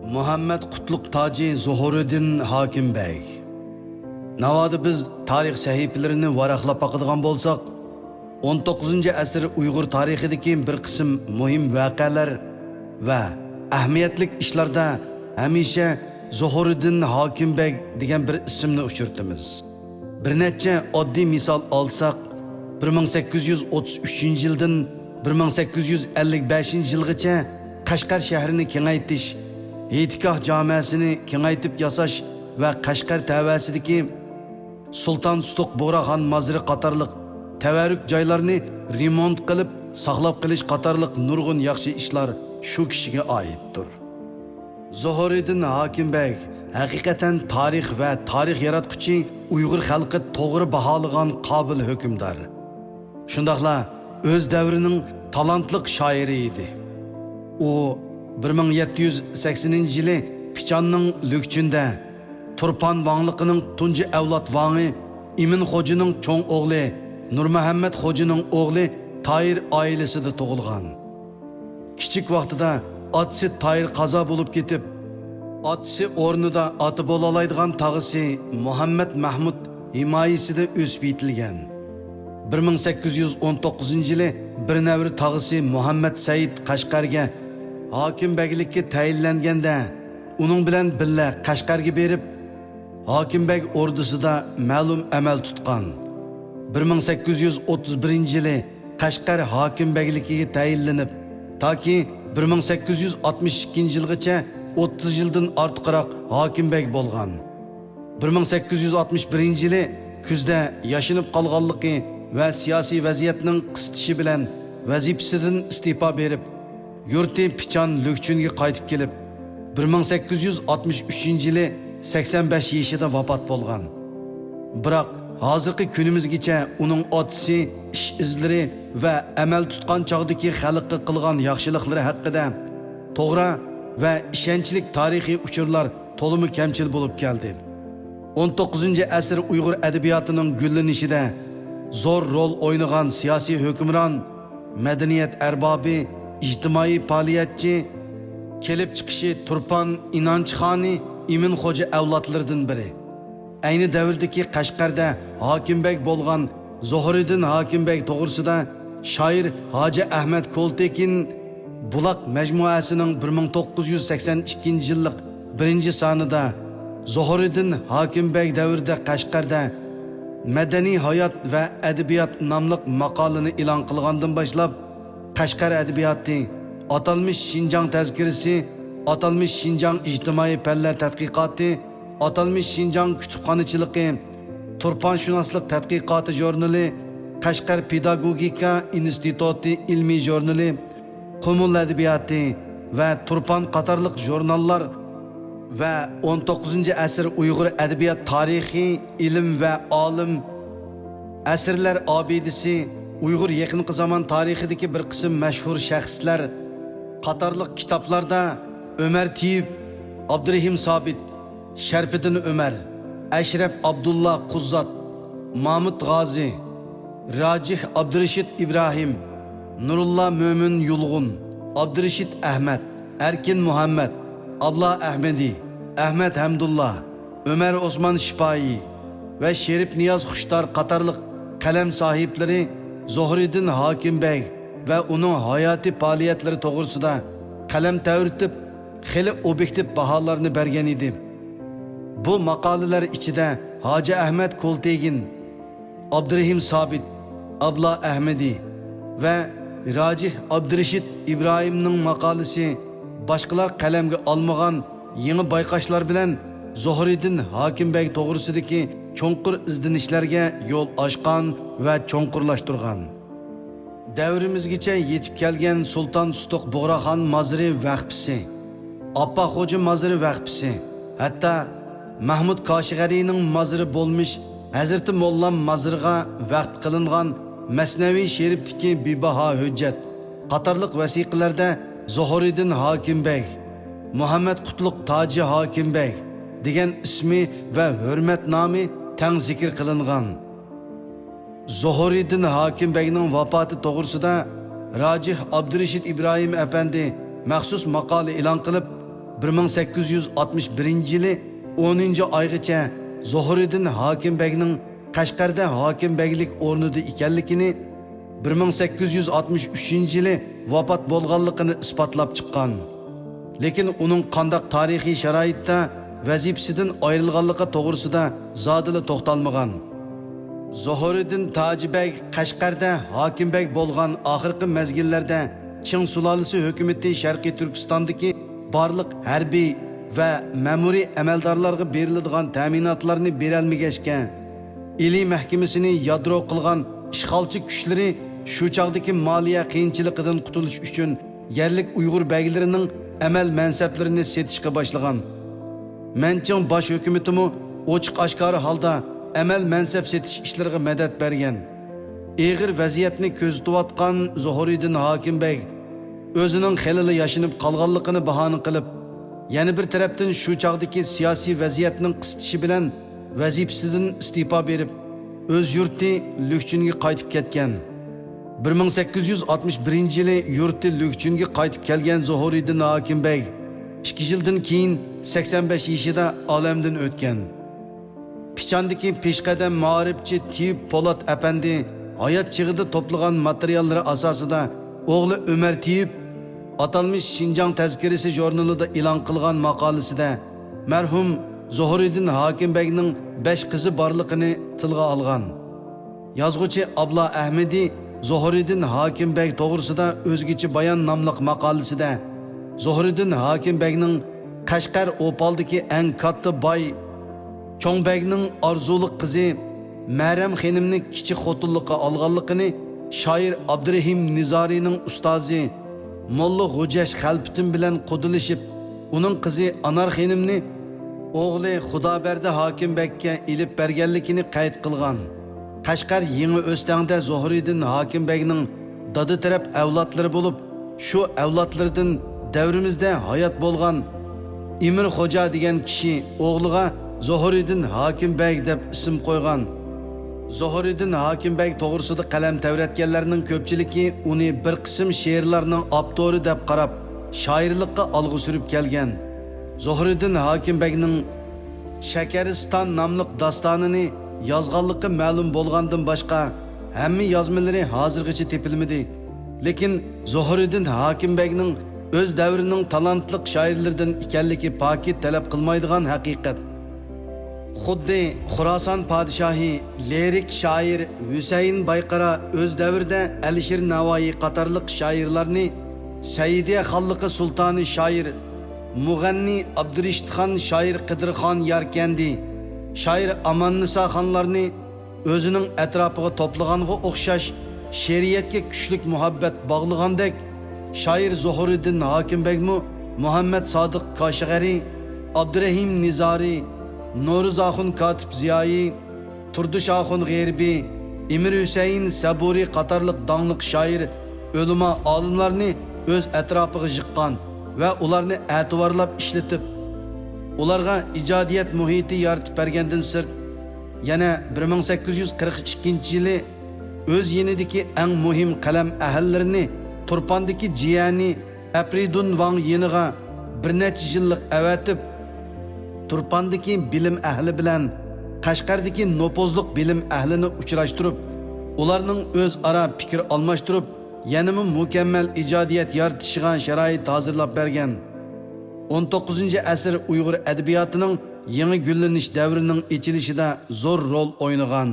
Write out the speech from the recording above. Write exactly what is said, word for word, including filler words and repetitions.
مۇھەممەد قۇتلۇق تاجى زوھۇرىدىن ھاكىم بەگ. ناۋادا بىز تارىخ سەھىپىلىرىنى ۋاراقلاپ باقىدىغان بولساق، ئون توققۇزىنچى ئەسىر ئۇيغۇر تارىخىدىكى بىر قىسىم مۇھىم ۋەقەلەر ۋە ئەھمىيەتلىك ئىشلاردا ھەمىشە زوھۇرىدىن ھاكىم بەگ دېگەن بىر ئىسىمنى ئۇچرىتىمىز. بىر نەچچە ئاددىي مىسال ئالساق، بىر مىڭ سەككىز يۈز ئوتتۇز ئۈچىنچى يىلدىن بىر مىڭ سەككىز يۈز ئەللىك بەشىنچى يىلغىچە قەشقەر شەھىرىنى كېڭەيتىش، ھېيتگاھ جامەسىنى كېڭەيتىپ ياساش ۋە قەشقەر تەۋەسىدىكى سۇلتان سۇتۇق بۇغراخان مازىرى قاتارلىق تەۋەررۈك جايلارنى رېمونت قىلىپ ساقلاپ قېلىش قاتارلىق نۇرغۇن ياخشى ئىشلار شۇ كىشىگە ئائىتتۇر. زوھۇرىدىن ھاكىم بەگ ھەقىقەتەن تارىخ ۋە تارىخ ياراتقۇچى ئۇيغۇر خەلقى توغرا باھالىغان قابىل ھۆكۈمدار. شۇنداقلا ئۆز دەۋرىنىڭ تالانتلىق شائىرى ئىدى. ئۇ بىر مىڭ يەتتە يۈز سەكسىنىنچى يىلى پىچاننىڭ لۈكچۈندە، تۇرپان ۋاڭلىقىنىڭ تۇنجى ئەۋلاد ۋاڭى ئىمىن خوجىنىڭ چوڭ ئوغلى نۇرمۇھەممەت خوجىنىڭ ئوغلى تايىر ئائىلىسىدە تۇغۇلغان. كىچىك ۋاقتىدا ئاتىسى تايىر قازا بولۇپ كېتىپ، ئاتىسى ئورنىدا ئاتا بولالايدىغان تاغىسى مۇھەممەد مەھمۇد ھىمايىسىدە ئۆسۈپ يېتىلگەن. بىر مىڭ سەككىز يۈز ئون توققۇزىنچى يىلى بىر نەۋرە تاغىسى مۇھەممەد سەئىد قەشقەرگە ھاكىم بەگلىككە تەيىنلەنگەندە، ئۇنىڭ بىلەن بىللە قەشقەرگە بېرىپ، ھاكىم بەگ ئوردىسىدا مەلۇم ئەمەل تۇتقان. بىر مىڭ سەككىز يۈز ئوتتۇز بىرىنچى يىلى قەشقەر ھاكىم بەگلىكىگە تەيىنلىنىپ، تاكى بىر مىڭ سەككىز يۈز ئاتمىش ئىككىنچى يىلغىچە ئوتتۇز يىلدىن ئارتۇقراق ھاكىم بەگ بولغان. بىر مىڭ سەككىز يۈز ئاتمىش بىرىنچى يىلى كۈزدە ياشىنىپ قالغانلىقى ۋە سىياسىي ۋەزىيەتنىڭ قىستىشى بىلەن ۋەزىپىسىدىن ئىستېپا بېرىپ، يۇرتى پىچان لۈكچۈنگە قايتىپ كېلىپ، بىر مىڭ سەككىز يۈز ئاتمىش ئۈچىنچى يىلى سەكسەن بەش يېشىدا ۋاپات بولغان. بىراق، ھازىرقى كۈنىمىزگىچە ئۇنىڭ ئاتىسى ئىش ئىزلىرى ۋە ئەمەل تۇتقان چاغدىكى خەلققە قىلغان ياخشىلىقلىرى ھەققىدە توغرا ۋە ئىشەنچلىك تارىخىي ئۇچۇرلار تولىمۇ كەمچىل بولۇپ كەلدى. ئون توققۇزىنچى ئەسىر ئۇيغۇر ئەدەبىياتىنىڭ گۈللىنىشىدە زور رول ئوينىغان سىياسىي ھۆكۈمران، مەدەنىيەت ئەربابى، ئىجتىمائىي پائالىيەتچى، كېلىپ چىقىشى تۇرپان ئىنانچىخانى ئىمىن خوجا ئەۋلادلىرىدىن بىرى. ئەينى دەۋردىكى قەشقەردە ھاكىم بەگ بولغان زوھرىدىن ھاكىم بەگ توغرىسىدا شائىر ھاجى ئەھمەت كولتېكىن بۇلاق مەجمۇئەسىنىڭ بىر مىڭ توققۇز يۈز سەكسەن ئىككىنچى يىللىق بىرىنچى سانىدا زوھرىدىن ھاكىم بەگ دەۋرىدە قەشقەردە مەدەنىي ھايات ۋە ئەدەبىيات ناملىق ماقالىنى ئېلان قىلغاندىن باشلاپ، قەشقەر ئەدەبىياتى، ئاتالمىش شىنجاڭ تەزكىرىسى، ئاتالمىش شىنجاڭ ئىجتىمائىي پەنلەر تەتقىقاتى، ئاتالمىش شىنجاڭ كۇتۇپخانىچىلىقى، تۇرپانشۇناسلىق تەتقىقاتى ژۇرنىلى، قەشقەر پېداگوگىكا ئىنستىتۇتى ئىلمىي ژۇرنىلى، قۇمۇل ئەدەبىياتى ۋە تۇرپان قاتارلىق ژۇرناللار ۋە ئون توققۇزىنچى ئەسىر ئۇيغۇر ئەدەبىيات تارىخى، ئىلىم ۋە ئالىم، ئەسىرلەر ئابىدىسى، ئۇيغۇر يېقىنقى زامان تارىخىدىكى بىر قىسىم مەشھۇر شەخسلەر قاتارلىق كىتابلاردا ئۆمەر تېيىپ، ئابدۇرېھىم سابىت، شەرپىدىن ئۆمەر، ئەشرەپ ئابدۇللا قۇززات، مامۇت غازى، راجىھ ئابدۇرېشىت ئىبراھىم، نۇرۇللا مۆمىن يۇلغۇن، ئابدۇرېشىت ئەھمەت، ئەركىن مۇھەممەت، ئابلا ئەھمىدى، ئەھمەت ھەمدۇللا، ئۆمەر ئوسمان شىپائىي ۋە شېرىپ نىياز خۇشتار قاتارلىق قەلەم ساھىبلىرى زوھرىدىن ھاكىم بەگ ۋە ئۇنىڭ ھاياتىي پائالىيەتلىرى توغرىسىدا قەلەم تەۋرىتىپ، خېلى ئوبيېكتىپ باھالارنى بەرگەن ئىدى. بۇ ماقالىلەر ئىچىدە ھاجى ئەھمەت كولتېگىن، ئابدۇرېھىم سابىت، ئابلا ئەھمىدى ۋە راجىھ ئابدۇرېشىت ئىبراھىمنىڭ ماقالىسى باشقىلار قەلەمگە ئالمىغان يېڭى بايقاشلار بىلەن زوھرىدىن ھاكىم بەگ توغرىسىدىكى چوڭقۇر ئىزدىنىشلەرگە يول ئاچقان ۋە چوڭقۇرلاشتۇرغان. دەۋرىمىزگىچە يېتىپ كەلگەن سۇلتان سۇتۇق بۇغراخان مازىرى ۋەخپىسى، ئاپپاق خوجا مازىرى ۋەخپىسى، ھەتتا مەھمۇد كاشىغەرىنىڭ مازىرى بولمىش ھەزرىتى موللام مازىرىغا ۋەخپ قىلىنغان مەسنەۋى شېرىپتىكى بىباھا ھۆججەت قاتارلىق ۋەسىقىلەردە زوھرىدىن ھاكىم بەگ، مۇھەممەد قۇتلۇق تاجى ھاكىم بەگ دېگەن ئىسمى ۋە ھۆرمەت نامى تەڭ زىكىر قىلىنغان. زوھرىدىن ھاكىم بەگنىڭ ۋاپاتى توغرىسىدا راجىھ ئابدۇرېشىت ئىبراھىم ئەپەندى مەخسۇس ماقالە ئېلان قىلىپ، بىر مىڭ سەككىز يۈز ئاتمىش بىرىنچى يىلى ئونىنچى ئايغىچە زوھۇرىدىن ھاكىم بەگنىڭ قەشقەردە ھاكىم بەگلىك ئورنىدا ئىكەنلىكىنى، بىر مىڭ سەككىز يۈز ئاتمىش ئۈچىنچى يىلى ۋاپات بولغانلىقىنى ئىسپاتلاپ چىققان. لېكىن ئۇنىڭ قانداق تارىخىي شارائىتتا ۋەزىپىسىدىن ئايرىلغانلىقى توغرىسىدا زادىلا توختالمىغان. زوھۇرىدىن تاجى بەگ قەشقەردە ھاكىم بەگ بولغان ئاخىرقى مەزگىللەردە چىڭ سۇلالىسى ھۆكۈمىتى شەرقىي تۈركىستاندىكى بارلىق ھەربىي ۋە مەمۇرىي ئەمەلدارلارغا بېرىلىدىغان تەمىناتلارنى بېرەلمىگەچكە، ئىلى مەھكىمىسىنى يادرو قىلغان ئىشغالچى كۈچلىرى شۇ چاغدىكى مالىيە قىيىنچىلىقىدىن قۇتۇلۇش ئۈچۈن يەرلىك ئۇيغۇر بەگلىرىنىڭ ئەمەل مەنسەپلىرىنى سېتىشقا باشلىغان. مەنچىڭ باش ھۆكۈمىتىمۇ ئوچۇق ئاشكارا ھالدا ئەمەل مەنسەپ سېتىش ئىشلىرىغا مەدەت بەرگەن. ئېغىر ۋەزىيەتنى كۆزىتىۋاتقان زوھۇرىدىن ھاكىم بەگ ئۆزىنىڭ خېلىلا ياشىنىپ قالغانلىقىنى باھانە قىلىپ، يەنە بىر تەرەپتىن شۇ چاغدىكى سىياسىي ۋەزىيەتنىڭ قىستىشى بىلەن ۋەزىپىسىدىن ئىستېپا بېرىپ، ئۆز يۇرتى لۈكچۈنگە قايتىپ كەتكەن. بىر مىڭ سەككىز يۈز ئاتمىش بىرىنچى يىلى يۇرتى لۈكچۈنگە قايتىپ كەلگەن زوھۇرىدىن ھاكىم بەگ ئىككى يىلدىن كېيىن سەكسەن بەش يېشىدا ئالەمدىن ئۆتكەن. پىچاندىكى پېشقەدەم مائارىپچى تېيىپ پولات ئەپەندى ھايات چېغىدا توپلىغان ماتېرىياللىرى ئاساسىدا ئوغلى ئۆمەر تېيىپ ئاتالمىش شىنجاڭ تەزكىرىسى ژۇرنىلىدا ئېلان قىلغان ماقالىسىدە مەرھۇم زوھۇرىدىن ھاكىم بەگنىڭ بەش قىزى بارلىقىنى تىلغا ئالغان. يازغۇچى ئابلا ئەھمىدى زوھۇرىدىن ھاكىم بەگ توغرىسىدا ئۆزگىچە بايان ناملىق ماقالىسىدە زوھۇرىدىن ھاكىم بەگنىڭ قەشقەر ئوپالدىكى ئەڭ كاتتا باي چوڭ بەگنىڭ ئارزۇلۇق قىزى مەرەم خېنىمنى كىچىك خوتۇنلۇققا ئالغانلىقىنى شائىر ئابدۇرېھىم نىزارىنىڭ ئۇستازى موللا غوجەش خەلپىتىم بىلەن قۇدىلىشىپ، ئۇنىڭ قىزى ئانار خېنىمنى ئوغلى خۇدابەردى ھاكىم بەگكە ئېلىپ بەرگەنلىكىنى قەيت قىلغان. قەشقەر يېڭى ئۆستەڭدە زوھرىدىن ھاكىم بەگنىڭ دادا تەرەپ ئەۋلادلىرى بولۇپ، شۇ ئەۋلادلىرىدىن دەۋرىمىزدە ھايات بولغان ئىمىر خوجا دېگەن كىشى ئوغلىغا زوھرىدىن ھاكىم بەگ دەپ ئىسىم قويغان. زوھرىدىن ھاكىم بەگ توغرىسىدا قەلەم تەۋرەتكەنلەرنىڭ كۆپچىلىكى ئۇنى بىر قىسىم شېئىرلارنىڭ ئاپتورى دەپ قاراپ، شائىرلىققا ئالغا سۈرۈپ كەلگەن. زوھرىدىن ھاكىم بەگنىڭ شەكەرىستان ناملىق داستانىنى يازغانلىقى مەلۇم بولغاندىن باشقا، ھەممە يازمىلىرى ھازىرغىچە تېپىلمىدى. لېكىن زوھرىدىن ھاكىم بەگنىڭ ئۆز دەۋرىنىڭ تالانتلىق شائىرلىرىدىن ئىكەنلىكى پاكىت تەلەپ قىلمايدىغان ھەقىقەت. خۇددى خوراسان پادىشاھى، لىرىك شائىر ھۈسەيىن بايقارا ئۆز دەۋرىدە ئەلىشىر نەۋائى قاتارلىق شائىرلارنى، سەئىدىيە خانلىقى سۇلتانى شائىر مۇغەننى ئابدۇرېشىتخان، شائىر قىدىرخان ياركەندى، شائىر ئاماننىسا خانلارنى ئۆزىنىڭ ئەتراپىغا توپلىغانغا ئوخشاش، شېئىرىيەتكە كۈچلۈك مۇھەببەت باغلىغاندەك، شائىر زوھۇرىدىن ھاكىم بەگمۇ مۇھەممەد سادىق كاشغەرى، ئابدۇرېھىم نىزارى، نورۇزئاخۇن كاتىپ زىيائىي، تۇردۇشئاخۇن غېرىبى، ئىمىر ھۈسەيىن سەبۇرى قاتارلىق داڭلىق شائىر، ئۆلىما، ئالىملارنى ئۆز ئەتراپىغا يىغقان ۋە ئۇلارنى ئەتىۋارلاپ ئىشلىتىپ، ئۇلارغا ئىجادىيەت مۇھىتى يارىتىپ بەرگەندىن سىرت، يەنە بىر مىڭ سەككىز يۈز قىرىق ئىككىنچى يىلى ئۆز يېنىدىكى ئەڭ مۇھىم قەلەم ئەھلىلىرىنى تۇرپاندىكى جىيەنى ئەپرىدۇن ۋاڭ يېنىغا بىر نەچچە يىللىق ئەۋەتىپ، تۇرپاندىكى بىلىم ئەھلى بىلەن قەشقەردىكى نوپۇزلۇق بىلىم ئەھلىنى ئۇچراشتۇرۇپ، ئۇلارنىڭ ئۆزئارا پىكىر ئالماشتۇرۇپ، يەنىمۇ مۇكەممەل ئىجادىيەت يارىتىشىغا شارائىت ھازىرلاپ بەرگەن. ئون توققۇزىنچى ئەسىر ئۇيغۇر ئەدەبىياتىنىڭ يېڭى گۈللىنىش دەۋرىنىڭ ئېچىلىشىدا زور رول ئوينىغان.